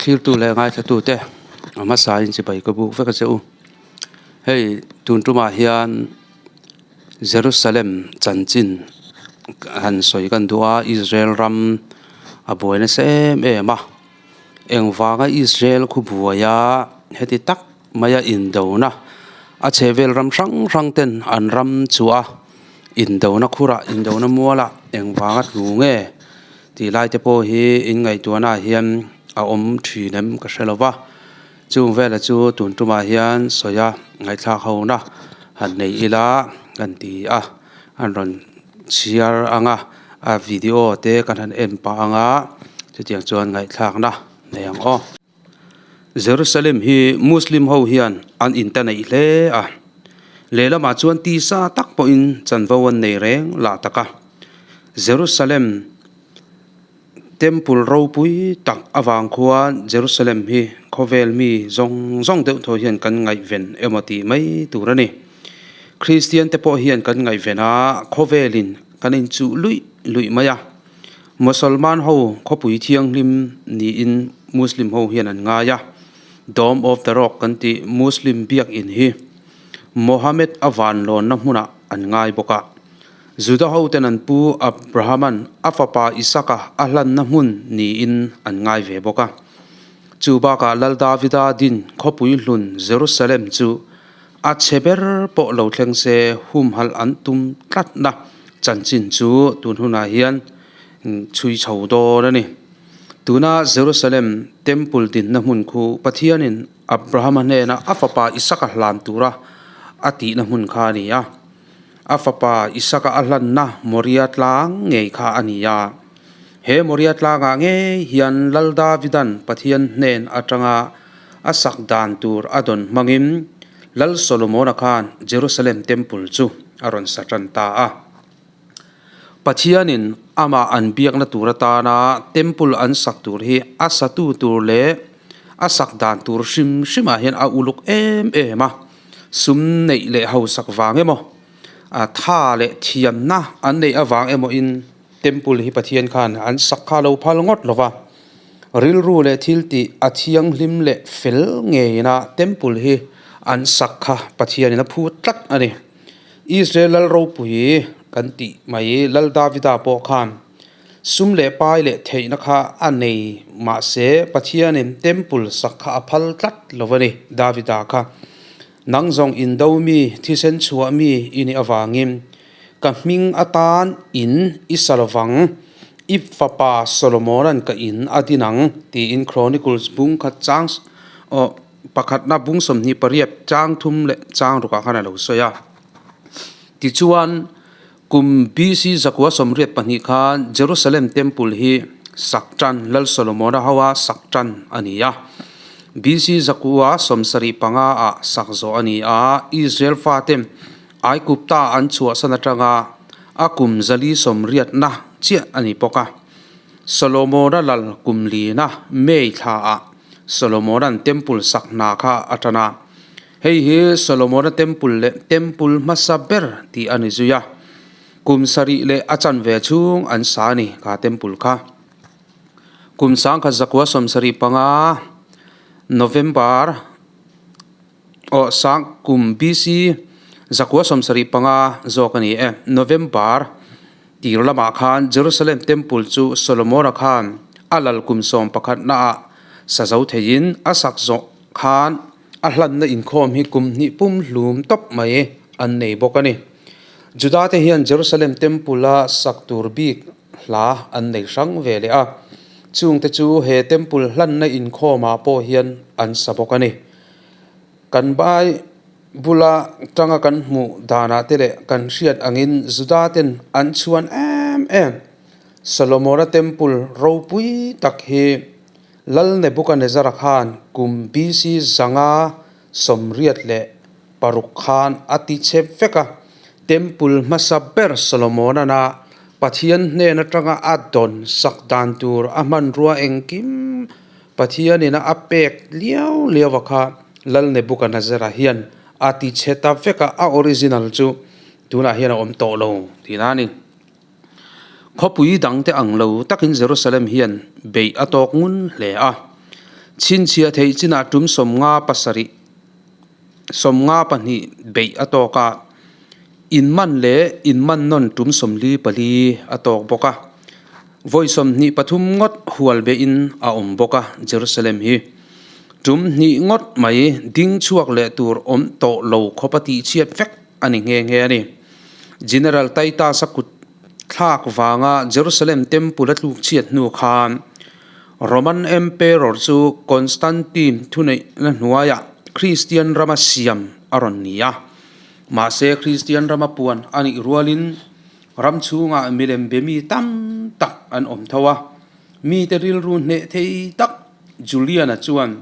Thlirtu leh ngaithlatute a hmasain chibai ka buk vek a che u. Hei tun tumah hian Jerusalem chanchin han sawi kan duh a, Israel ram a buai nasa em em a. Engvanga Israel khu buaia heti tak maia indona a chhehvel ram hrang hrang ten an ram chu a indona khurah indona mualah engvanga tlu nge tih lai te pawh hi in ngaihtuahna ah hian a awm thin em ka hre lo va chung vela chu tun tumah hian sawi a ngaihthlak ho na han nei ila kan ti a an rawn chhiar ang a a video te kan han en pah ang a chutiang chuan ngaihthlak na nei ang aw. Jerusalem hi Muslim ho hian an inta neih hle a, lehlamah chuan tisa tak pawhin chanvo an nei reng lah tak a. Jerusalem Temple ropui tak avang khuan Jerusalem hi khawvel mi zawng zawng deuh thaw hian kan ngaihven emaw tih mai tur a ni. Kristian te pawh hian kan ngaihven a, khawvelin kan inchuh luih luih mai a. Mosolman ho khawpui thianghlim niin Muslim ho hian an ngai a, Dome of the Rock kan tih Muslim biakin hi Mohammed a vanlawnna hmunah an ngai bawk a. Juda ho ten an pu Abrahaman a fapa Isaka a hlanna hmun niin an ngai ve bawk a. Chu bakah Lal Davida din khawpui hlun Jerusalem chu A chhe ber pawh lo thleng se humhalh an tum tlatna chanchin chu tun hunah hian chhui chho dawn a ni. Tuna Jerusalem Temple dinna hmun khu Pathianin Abrahama hnena a fapa Isaka hlan tura a tihna hmun kha a ni a. A fapa Isaka a hlanna Moria tlang ngei kha a ni a. He Moria tlangah ngei hian Lal Davidan Pathian hnen atanga A sak dan tur a dawn hmangin Lal Solomona khan Jerusalem Temple chu a rawn sa tan ta a. Pathianin amah an biakna tur atana Temple an sak tur hi a satu tur leh a sak dan tur hrim hrimah hian a uluk em em a. Sum neih leh hausak vang emaw, tha leh thiamna an neih avang emawin Temple hi Pathian khan an sak kha lo phal ngawt lo va. Rilru leh thil tih a thianghlim leh fel ngeina Temple hi an sak kha Pathianin a phut tlat a ni. Israel lal ropui kan tih mai Lal Davida pawh khan sum leh pai leh theihna kha a nei mahse Pathianin Temple sak kha a phal tlat lo a ni Davida kha. Nang zawng indo mi, thisen chhuah mi i nih avangin Ka hming atan in i sa lovang, i fapa Solomona'n ka in a din ang, tiin Chronicles bung khat chang aw pakhatna bung 28 chang thum leh chang rukah khan a lo sawi a. Tichuan, kum BC 982 khan Jerusalem Temple hi sak tan Lal Solomona hoa sak tan a ni a. BC 975 ah sak zawh a ni a, Israel faten Aigupta an chhuahsan atanga a kum zali sawmriatna chiah a ni bawk a. Solomona lal kum lina May thlaah Solomona'n Temple sak hna kha a tan a. Hei hi Solomona Temple leh Temple hmasa ber tih a ni zui a. Kum sarih leh a chanve chhung an sa a ni kha Temple kha. Kum 1975 November. Aw sang kum BC 975 zawk a ni e. November tir lamah khan Jerusalem Temple chu Solomona khan a lal kum sawm pakhatna ah sa zo theiin a sak zawh khan a hlanna inkhawm hi kum hnih pum hlum tawp mai an nei bawk a ni. Juda te hian Jerusalem Temple a sak tur bik hla an nei hrang ve leh a, chungte chu he Temple hlanna inkhawmah pawh hian an sa bawk a ni. Kan bai bula tanga kan hmuh danah te leh kan hriat angin Juda ten an chhuan em em. Solomona Temple ropui tak hi Lal Nebuchadnezzar-a khan kum BC 596 khan a ti chhe vek a. Temple hmasa ber Solomona'n Pathian hnen atanga a dawn sak dan tur a hmanrua engkim Pathianin a pek liau liau a kha Lal Nebuchadnezzar-a hian a ti chhe ta vek a, a original chu tunah hian a awm tawh lo tihna a ni. Khawpui dangte ang lo takin Jerusalem hian beih a tawk ngun hle a. Chhinchhiah theih chinah tum 57, 52 beih a tawk a, inman leh inman nawn tum 44 a tawk bawk a. Vawi 23 ngawt hual beihin a awm bawk a, Jerusalem hi tum hnih ngawt mai ding chhuak leh tur awm tawh lo khawp a tihchhiat vek a ni nghe nghe a ni. General Titus-a kut thlak vanga Jerusalem Temple a tlukchhiat hnu khan Roman Emperor chu Constantine thuneihna hnuaiah Kristian rama siam a rawn ni a. Mahse Kristian rama puan a nih rualin ram chhungah milem be mi tam tak an awm tho a. Mite rilru hneh thei tak Julian-a chuan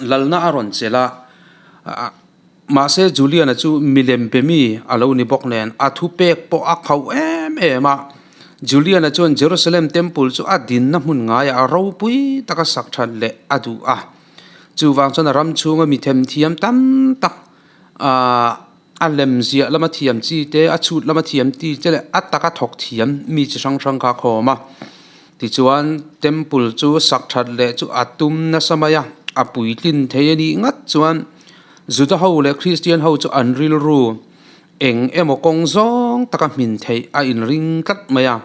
lalna a rawn chelh a. Mahse Julian-a chu milem pe mi a lo ni bawk nen a thupek pawh a khauh em em a. Julian-a chuan Jerusalem Temple chu a dinna hmun ngaiah a ropui taka sak that leh a duh a. Chuvang chuan a ram chhunga mi themthiam tam tak aah a lem ziah lama thiam chi te, a chhut lama thiam ti te leh a taka thawk thiam mi chi hrang hrang kha a khawm a. Tichuan Temple chu sak that leh chu a tum nasa mai a, a puitlin thei a nih ngat chuan Juda ho leh Kristian ho chu an rilru eng emaw kawng zawng taka hmin theih a inring tlat mai a.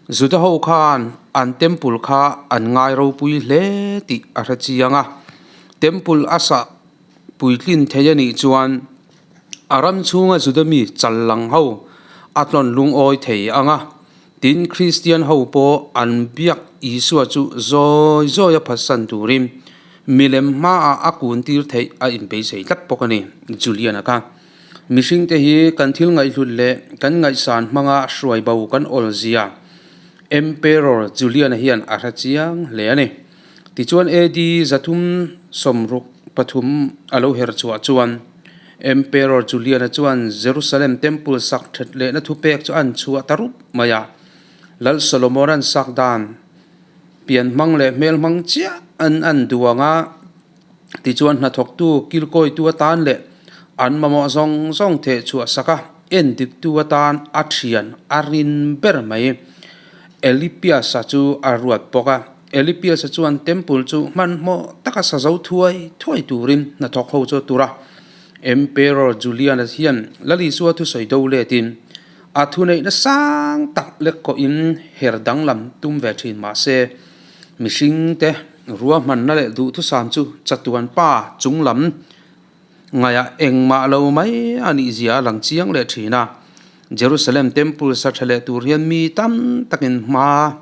Juda ho khan an temple kha an ngai ropui hle tih a hre chiang a. Temple a sah puitlin thei a nih chuan a ram chhunga Juda mi chal lang ho a tlawn lungawi thei ang a. Tin, Kristian ho pawh an biak Isua chu zawi zawi a phatsan turin milem hmaah a kun tir theih a inbeisei tlat bawk a ni, Julian-a kha. Mihringte hi kan thil ngaihhlut leh kan ngaihsan hmanga hruai bo kan awl zia Emperor Julian-a hian a hre chiang hle a ni. Tichuan AD 363 a lo her chhuah chuan Emperor Julian-a chuan Jerusalem Temple sak that lehna thupek chu an chhuah ta rup mai a. Lal Solomon-a'n sak dan pian hmang leh hmel hmang chiah an an duang a, tichuan hnathawktu kilkawitu atan leh an mamawh zawng zawng theh chhuah sak a, endiktu atan a thian a rin ber mai. Elipias-a chu a ruat bawk a. Elipias-a chuan Temple chu hmanhmawh taka sa zo thuai thuai turin hnathawk ho chu a tur a. Emperor Julian-a hian Lal Isua thusawi do letin a thuneihna sang tak lek kawhin her danglam tum ve thin mah se, mihringte ruahmanna leh duhthusam chu chatuan pa chunglam Ngaihah engmah lo mai a nih zia a lang chiang leh thin a. Jerusalem Temple sa tha leh tur hian mi tam takin hma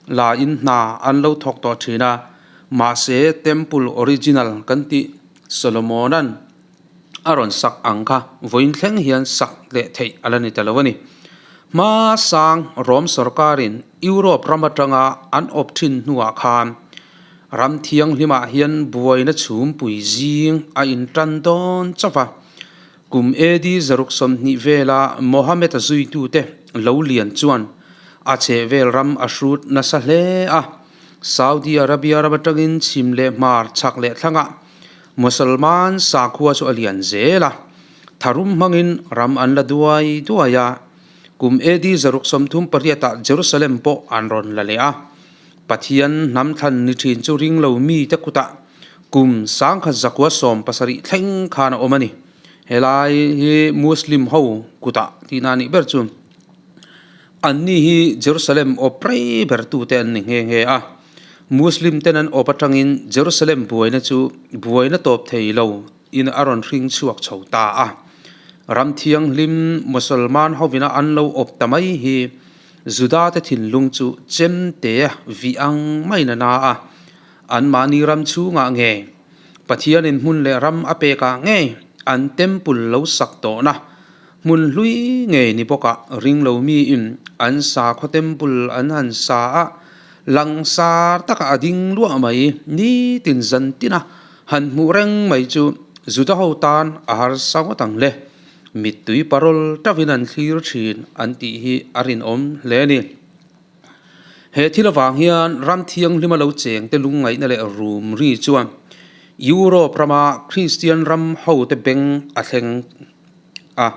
la in hna an lo thawk tawh thin a. Mahse Temple original kan tih Solomona'n a rawn sak ang kha vawiin thleng hian sak leh theih a la ni ta lo a ni. Hma sang Rome sorkarin Europe ram atanga an awp thin hnuah khan Ram thianghlimah hian buaina chhumpui zing a intan dawn chauh a. Kum AD 20 vela Mohammed-a zuitute lo lian chuan a chhehvel ram a hrut nasa hle a. Saudi Arabia ram atangin chhim leh hmar chhak leh thlangah Mosalman sakhua chu a lian zel a. Tharum hmangin ram an la duai duai a. Kum AD 638 ah Jerusalem pawh an rawn la leh a. Pathian hnam thlan ni thin chu ring lo mite kutah kum 1170 thleng khan a awm a ni. Helai hi Muslim ho kutah tihna a nih ber chu. Anni hi Jerusalem awp rei ber tute an ni nghe nghe a. Muslim ten an awp atangin Jerusalem buaina chu buaina tawp thei lo in a rawn hring chhuak chho ta a. Ram thianghlim Musalman hovina an lo awp ta mai hi Juda te thinlung chu chemte vih ang maiin a na a, anmahni ram chhungah nge Pathianin hmun leh ram a pekah nge an temple lo sak tawhna hmun hlui ngei ni bawkah ring lo miin an sakhaw temple an han sa a, langsar taka a ding luah mai nitin zan tina han hmuh reng mai chu Juda ho tan a harsa ngawt ang le. Mittui parol tavin an thlir thin an tih hi a rinawm hle a ni. He thil avang hian ram thianghlima lo chengte lungngaihna leh rum ri chuan Europe rama Kristian ram hote beng a thleng a.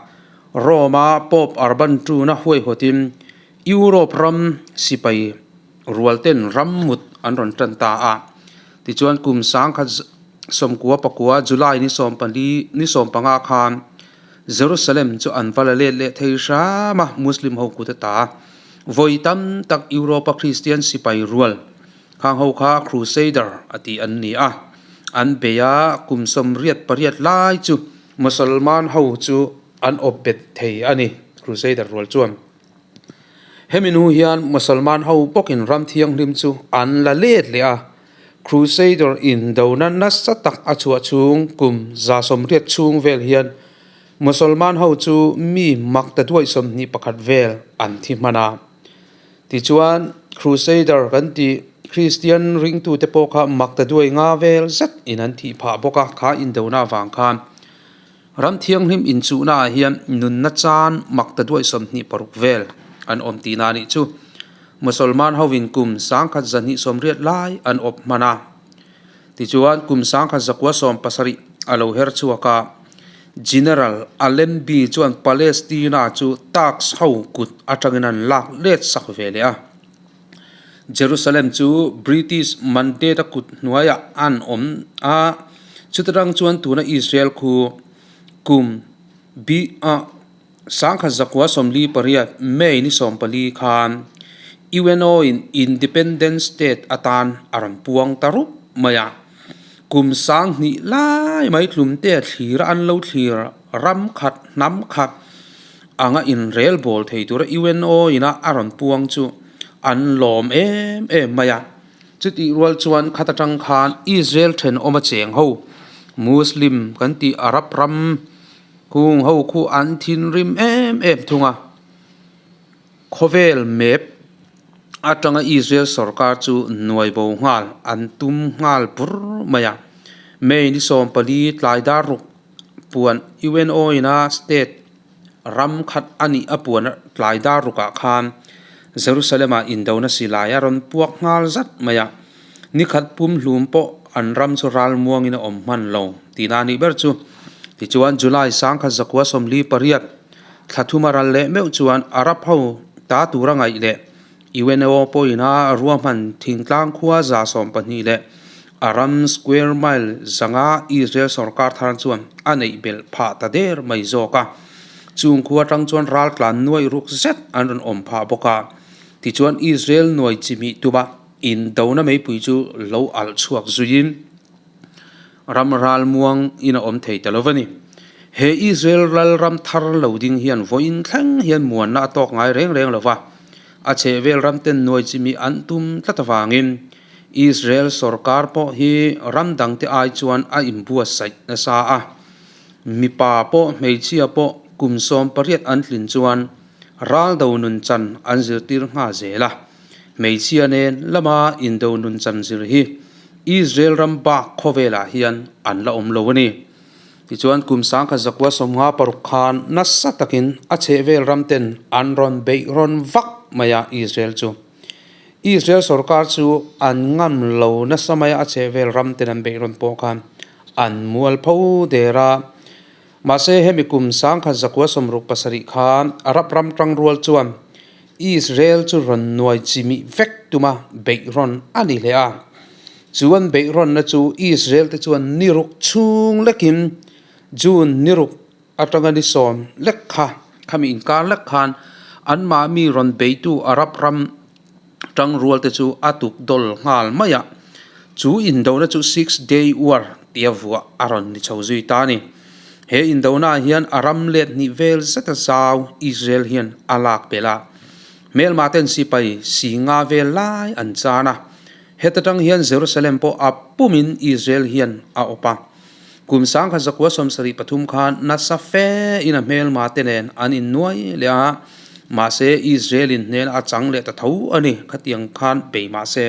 Rome-a Pope Urban II-na huaihawtin Europe ram sipai rualten ram mut an rawn tan ta a. Tichuan kum sangkhat 99 July ni 14 ni 15 khan Jerusalem chu an va la let leh thei hram a, Muslim ho kut ata vawi tam tak Europe a Kristian sipai rual khang ho kha Crusader a tih an ni a, an bei a, kum 88 lai chu Musalman ho chu an awp bet thei a ni, Crusader rual chuan. Hemi hnu hian Musalman ho bawkin ram thianghlim chu an la let leh a, Crusader indona nasa tak a chhuah chhung kum 180 chhung vel hian Musalman ho chu mi mak ta duai 21 vel an thi hman a. Tichuan, Crusader kan tih Kristian ringtute pawh kha mak ta duai nga vel zet in an thih phah bawk a, kha indona avang khan. Ram thianghlim inchuhnaah hian nunna chan mak ta duai 26 vel an awm tihna a nih chu. Musalman hovin kum 1180 lai an awp hman a. Tichuan kum 1970 a lo her chhuak a, General Allenby chuan Palestina chu Turks ho kut atangin an lak let sak ve leh a. Jerusalem chu British Mandate-a kut hnuaiah an awm a, chuta tang chuan tuna Israel khu kum bi ah 1948 May ni 14 khan UNO-in Independent State atan a rawn puang ta rup mai a. Kum 2000 lai mai tlumte thlir a an lo thlir ram khat hnam khat anga inrel bawl thei tura UNO ina a rawn puang chu an lawm em em mai a. Chutih rual chuan khat atang khan Israel thenawm a cheng ho Muslim kan tih Arab ram kung ho khu an thinrim em em thung a. Khawvel map atanga Israel sorkar chu nuai bo nghal an tum nghal bur mai a. May ni 14 tlai dar ruk puan UNO ina state ram khat a nih a puan tlai dar rukah khan Jerusalem ah indona silai a rawn puak nghal zat mai a, ni khat pum hlum pawh an ram chu ral muangin a awm hman lo tihna a nih ber chu. Tichuan July 1948 thla thuma ral leh meuh chuan Arab ho ta tura ngaih leh UNO pawhin a ruahman thingtlang khua 12 leh a ram square mile zanga Israel sorkar thar chuan a neih belh phah ta der mai zawk a. Chung khua atang chuan ral tlan nuai ruk zet an rawn awm phah bawk a. Tichuan Israel nuai chimih tuma indona meipui chu lo alh chhuak zuiin ram ral muang in a awm thei ta lo a ni. He Israel ral ram thar lo ding hian vawiin thleng hian muanna a tawk ngai reng reng lo va, a chhehvel ram ten nuai chimih an tum tlat avangin Israel sorkar pawh hi ram dangte ai chuan a inbuatsaih nasa a. Mipa pawh hmeichhia pawh kum 18 an tlin chuan ral do nun chan an zirtir nghal zel a. Hmeichhia nen lama indo nun chan zir hi Israel ram bak khawvelah hian an la awm lo a ni. Tichuan kum 1956 khan nasa takin a chhehvel ram ten an rawn beih rawn vak mai a Israel chu. Israel sorkar chu an ngam lo nasa mai a chhehvel ram ten an beih rawn pawh khan an mual pho der a. Mahse hemi kum 1967 khan Arab ram tangrual chuan Israel chu rawn nuai chimih vek tuma beih rawn a ni leh a. Chu an beih rawnna chu Israel te chuan ni ruk chhung lekin June ni ruk atanga ni 10 lek kha khami inkar lek khan anmahmi rawn beitu Arab ram tangrual te chu a tuk dawl nghal mai a. Chu indona chu Six Day War tia vuah a rawn ni chho zui ta a ni. He indona ah hian a ram let hnih vel zeta zau Israel hian a lak belh a. Hmelma ten sipai si nga vel lai an chan a. Heta tang hian Jerusalem pawh a pumin Israel hian a awp a. Kum 1973 khan nasa fe in a hmelma te nen an innuai leh a, mahse Israel in hnen a chang leh ta tho a ni, khatiang khan bei mahse.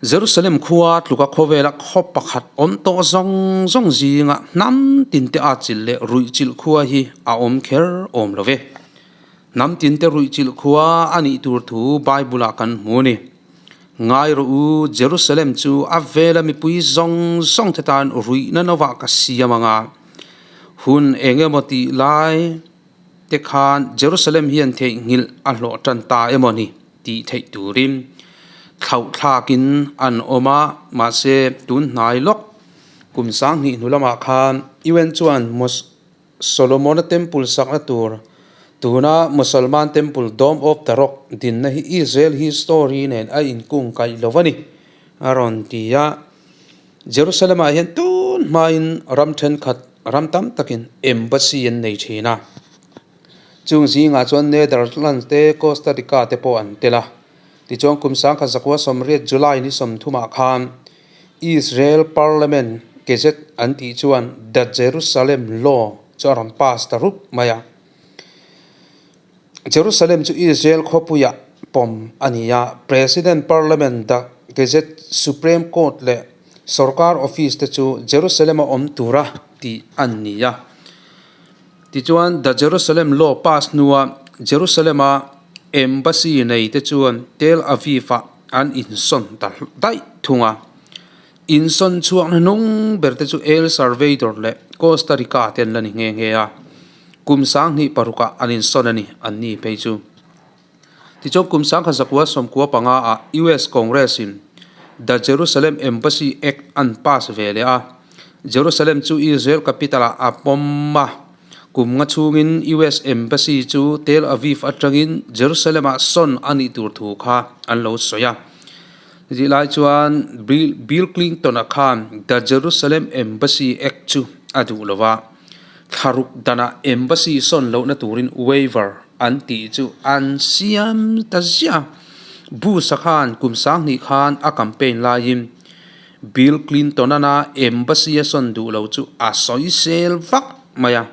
Jerusalem khua tluka khawvela khaw pakhat awm tawh zawng zawng zinga hnam tinte a chilh leh ruihchilh khua hi a awm kher awm lo ve. Hnam tinte ruihchilh khua a nih tur thu Bible-ah kan hmu a ni. Ngai rawh u, Jerusalem chu a vela mipui zawng zawng te tan ruihna novah ka siam ang a. Hun eng emaw tih lai te khan Jerusalem hian theihnghilh a hlawh tan ta emaw ni tih theih turin. Thlauh thlakin an awm a, mahse tun hnai lawk kum sanghnih hnu lamah khan UN chuan Solomona Temple sakna tur tuna Musalman Temple Dome of the Rock dinna hi Israel history nen a inkung kaih lo a ni a rawn ti a. Jerusalem-ah hian tun hmain ram thenkhat ram tam takin embassy an nei thin a. Chung zingah chuan Netherlands te Costa Rica te pawh an tel a. Tichuan kum sangkhat zakua sawmriat July ni sawmthumah khan Israel Parliament Gazette an tih chuan The Jerusalem Law chu a rawn pass ta rup mai a. Jerusalem chu Israel khawpuiah pawm a ni a, President, Parliament, The Gazette, Supreme Court leh sorkar office te chu Jerusalem-a awm tura tih an ni a. Tichuan The Jerusalem Law pass hnua Jerusalem-a Embassy nei te chuan Tel Aviv-ah an insawn ta daih thung a. Insawn chhuak hnuhnung ber te chu El Salvador leh Costa Rica te an la ni nghe nghe a. Kum sanghnih parukah an insawn a ni, an ni phei chu. Tichuan kum sangkhat zakua sawmkua panga ah US Congress in The Jerusalem Embassy Act an pass ve leh a. Jerusalem chu Israel capital ah a pawm a. Kum nga chhungin US Embassy chu Tel Aviv atangin Jerusalem ah sawn a nih tur thu kha an lo sawi a. Chutih lai chuan Bill Clinton a khan The Jerusalem Embassy Act chu a duh lo va, thlaruk danah embassy sawn lohna turin waiver an tih chu an siam ta ziah a. Bush a khan kum sanghnih khan a campaign laiin Bill Clinton-ana embassy a sawn duh lo chu a sawi sel vak mai a.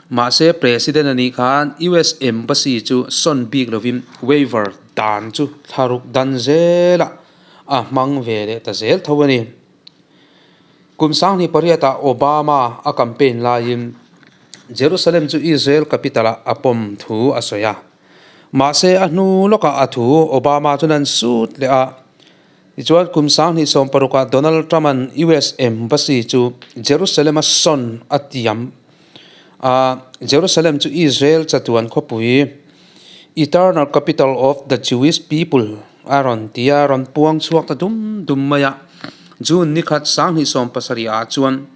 Mahse President a nih khan US embassy chu sawn bik lovin waiver dan chu thlaruk dan zelah a hmang ve leh ta zel tho a ni. Kum sanghnih pariatah Obama a campaign laiin Jerusalem chu Israel capital-ah a pawm thu a sawi a. Mahse a hnu lawkah a thu Obama chuan an sut leh a. Tichuan, kum sanghnih sawmparukah Donald Trump-a'n US Embassy chu Jerusalem-a sawn a tiam a, Jerusalem chu Israel chatuan khawpui, Eternal Capital of the Jewish People, a rawn ti a, rawn puang chhuak ta dum dum mai a. June ni khat sanghnih sawmpasarih ah chuan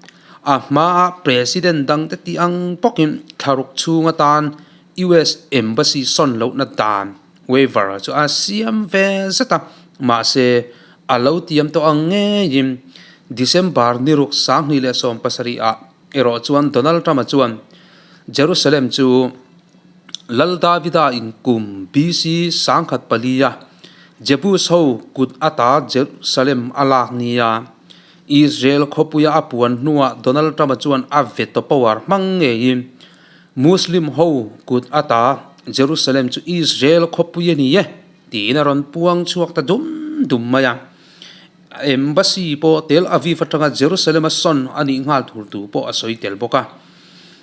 a hmaa President dangte tih ang bawkin thlaruk chhung atan US Embassy sawn lohna dan Waiver chu a siam ve zet a, mahse a lo tiam tawh ang ngeiin December ni ruk 2017 ah erawh chuan Donald Trump-a chuan Jerusalem chu Lal Davida in kum BC 1004 a Jebus ho kut ata Jerusalem a lak nia Israel khawpuia a puan hnuah Donald Trump-a chuan a veto power hmang ngeiin Muslim ho kut ata Jerusalem chu Israel khawpui a ni e tiin a rawn puang chhuak ta dum dum mai a. Embassy pawh Tel Aviv atanga Jerusalem a sawn a nih nghal tur tu pawh a sawi tel bawk a.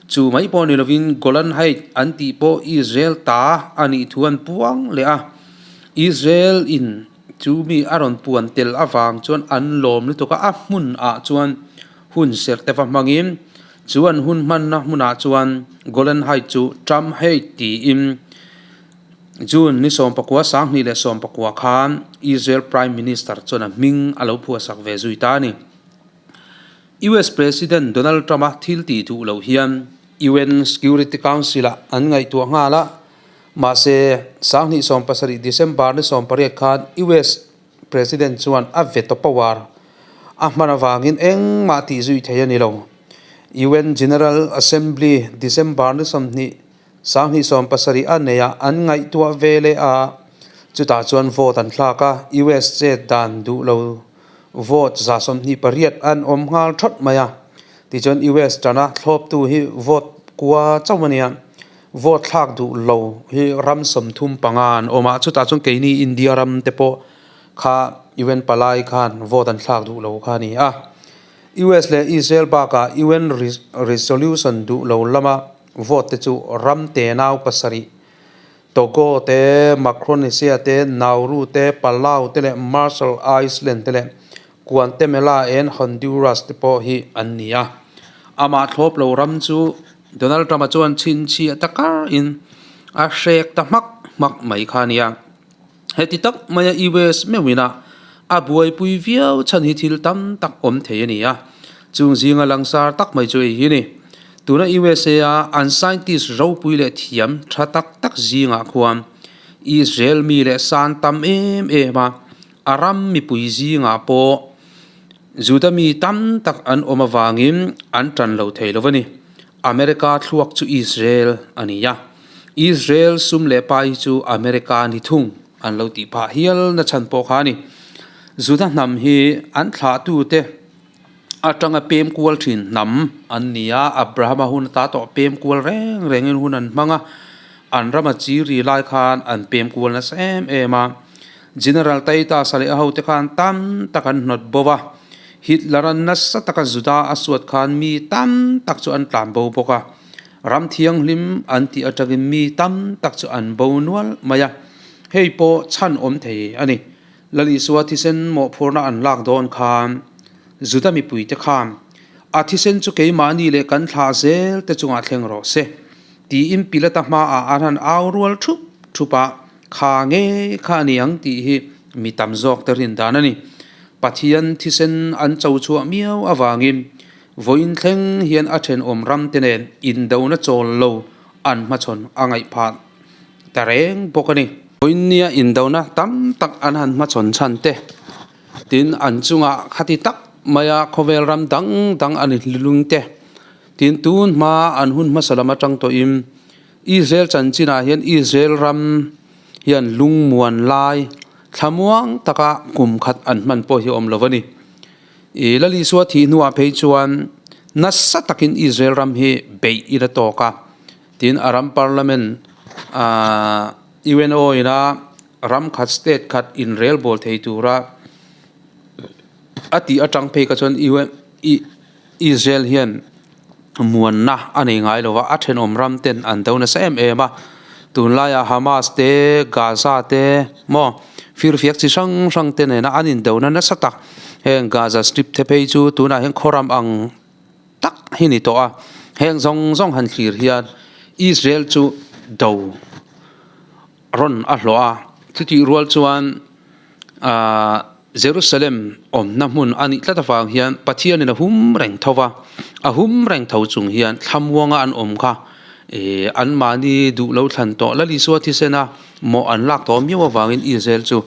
Chu mai pawh ni lovin Golan Heights an tih pawh Israel ta a nih thu an puang leh a. Israel in chu mi a rawn puan tel avang chuan an lawm lutuk a, a hmun ah chuan hun serh te va hmangin Chu an hun hmanna hmunah chuan Golan Heights chu Trump Height tiin June ni 19 2019 khan Israel Prime Minister chuan a hming a lo phuahsak ve zui ta a ni. US President Donald Trump-a thil tih duh loh hian UN Security Council-ah an ngaihtuah nghal a, mahse 2017 December ni 18 khan US President chuan a veto power a hman avangin engmah tih zui thei a ni lo. UN General Assembly December ni 20 2017 a neih ah an ngaihtuah ve leh a, chutah chuan vote an thlak a, US chet dan duh lo vote 28 an awm nghal thawt mai a, tichuan US tana thlawptu hi vote kua chauh a nia. Vote thlak duh lo hi ram 35 an awm a, chutah chuan keini India ram te pawh kha UN palai khan vote an thlak duh lo kha a ni a. US leh Israel bakah UN resolution duh lo lama vote te chu ram tenau pasarih, Togo te, Macronesia te, Nauru te, Palau te leh Marshall Island te leh Guatemala and Honduras te pawh hi an ni a. Amah thlawp lo ram chu Donald Trump-a chuan chhinchhiah ta karin a hrek ta hmak hmak mai kha a nia. Heti tak maia US meuhin a a buaipui viau chhan hi thil tam tak awm thei a ni a, chung zinga langsar tak mai chu hei hi a ni. Tuna USA a an scientist ropui leh thiam tha tak tak zingah khuan Israel mi leh san tam em em a, a ram mipui zingah pawh Juda mi tam tak an awm avangin an tan lo thei lo a ni. America thluak chu Israel a ni a, Israel sum leh pai chu America ni thung an lo tih phah hial na chhan pawh kha a ni. Juda hnam hi an thlahtute atanga pem kual thin hnam an ni a, Abrahama hun ata tawh pem kual reng rengin hun an hmang a, an rama chi ri lai khan an pem kual nasa em em a. General Titus-a leh a hote khan tam tak an hnawt bo a, Hitler-a nasa taka Juda a suat khan mi tam tak chu an tlan bo bawk a, ram thianghlim an tih atangin mi tam tak chu an bo nual mai a, hei pawh chhan awm thei a ni. Lal Isua thisen mawhphurna an lak dawn khan Juda mipuite khan a thisen chu keimahni leh kan thlah zel te chungah thleng rawh se tiin Pilata hmaah an han au rual thup thup a. Kha nge kha a ni ang tih hi mi tam zawk te rin dan a ni. Pathian thisen an cho chhuah miau avangin vawiin thleng hian a thenawm ram te nen indona chawl lo an hmachhawn a ngaih phah ta reng bawk a ni. Vawiin nia indona tam tak an han hmachhawn chhan te tin an chungah khati tak maia khawvel ram dang dang an inhlulung te tin tun hma an hun hmasa lam atang tawhin Israel chanchinah hian Israel ram hian lungmuan lai thlamuang taka kum khat an hman pawh hi a awm lo a ni. I Lal Isua thih hnuah phei chuan nasa takin Israel ram hi beih i la tawk a, tin a ram parliament ah UNO ina ram khat state khat inrelbawl thei tura a tih atang phei kha chuan UN Israel hian muanna a nei ngai lo va, a thenawm ram ten an do nasa em em a, tunlaiah Hamas te, Gaza te maw firfiak chi hrang hrang te nena an indona nasa tak, heng Gaza strip te phei chu tunah hian khawram ang tak hi ni tawh a, heng zawng zawng han thlir hian Israel chu do rawn a hlawh a, chutih rual chuan ahh Jerusalem awmna hmun a nih tlat avang hian Pathianin a hum reng tho va, a hum reng tho chung hian thlamuanga an awm kha ih anmahni duh lo thlan tawh Lal Isua thisena mawh an lak tawh miau avangin Israel chu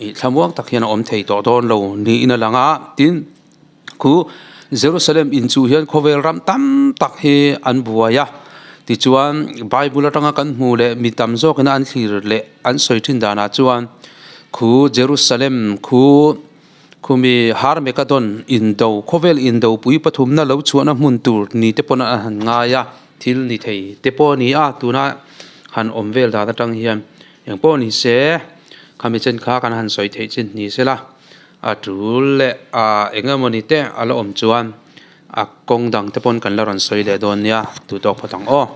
ih thlamuang tak hian a awm thei tawh dawn lo niin a lang a, tin Khu Jerusalem in chu hian khawvel ram tam tak hi an buai a, tichuan Bible atanga kan hmu leh mi tam zawkin an thlir leh an sawi thin danah chuan khu Jerusalem khu khumi Harmekadon indo khawvel indo pui pathumna lo chhuahna hmun tur ni te pawn a han ngai a, thil ni thei te pawh a ni a, tuna han awm vel dan atang hian engpawh ni se khami chen kha kan han sawi theih chin ni sela. A tul leh a eng emawni te a la awm chuan a kawng dang te pawn kan la rawn sawi leh dawn nia, tu tawk phawt ang aw.